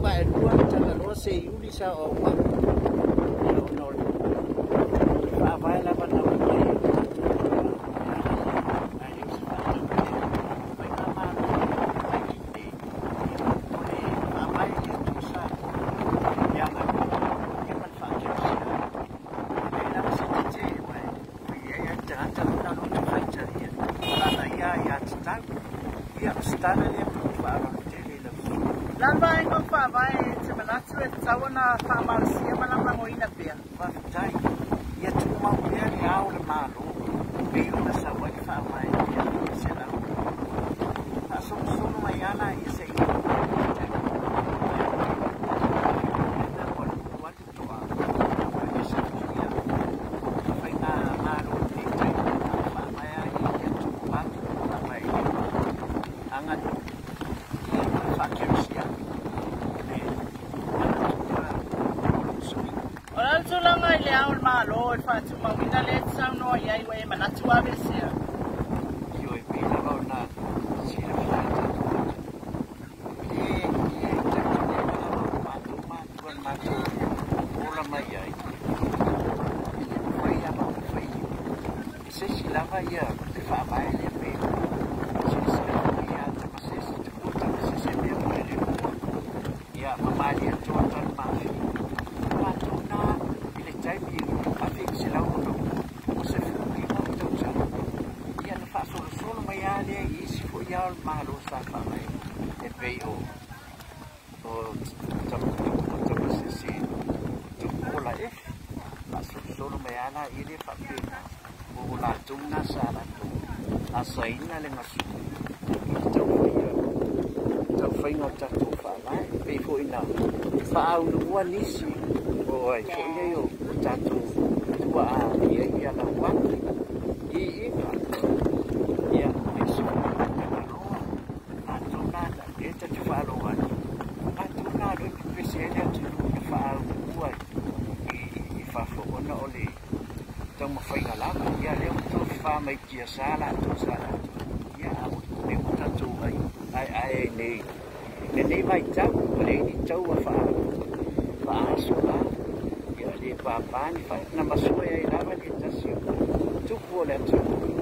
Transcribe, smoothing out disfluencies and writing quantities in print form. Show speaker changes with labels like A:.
A: Vaelua le Tagaloa seiuli sa oaoga ia ona o le faavae lava na uta i o tatou ae le o se faatautaiga faigamalo mai nei ia o le faavae i le Atua Samoa le aganuu ia ma le faakerisiano. E leai lava se tetē aua e i ai lava le tagata lona loto faitalia ma lana ia aiatatau. Ia o se tala lea ma lou faaaloalo tele i lau Afioga.
B: O le a le vaega o faavae e te manatu e tatau ona faamalosia ma lagolagoina pea?
A: Faafetai. Ia tumau pea le Ao o le Malo pei ona sau ai le faavae i le 1962. Faasolosolo mai lava laia seia oo mai i lenei taimi. Ia, lena ua alu toa aveese foi faigamalo i lenei taimi, a o faavae lava ia ia tumau faavae i le aganuu ia ma le faakerisiano o le manatu o lou sui usufono.
B: O le a le tulaga i le Ao o le Malo i le faatumauina lea e te saunoa i ai ua e manatu ua aveesea?
A: Ioe, pei lava ona silafia e le tatou atunuu, e i ai talitonuga lava o matou matua na matou ola mai ai, e le mafai lava ona fai e se isi lava le faavae lea pei ona silasila foi ia Tamasese, Tupua Tamasese mea foi le lua, ia ma Malietoa Tanumafili. O matou na i le taimi 1962, ua 15 tausaga, ia na faasolosolo mai lava lea i isi foi Ao o le Malo sa faavae e pei o Tupua Tamasese Tupuola Efi, faasolosolo mai lava laia lea faapena, o latou na sa latou asaina le gasua i le taufaiga o le tatou faavae, pei foi na faauluua nisi o ai foi nei o tatou tuaa ia Lauaki, Iiga, ia ma isi foi o Tagaloa, matou na lea ta te faalogo atu, matou na o lea e pepese ai le atunuu na faauluua i fafo ona o le taumafaiga lava. Ia lea ua tofafa mai tiasa latou sa latou, ia a ua ua tatou aeae ai nei lenei vaitau, ua leai ni taua faaaso la, ia le papa ni na masoe ai lava le tasi o tupu o le atunuu.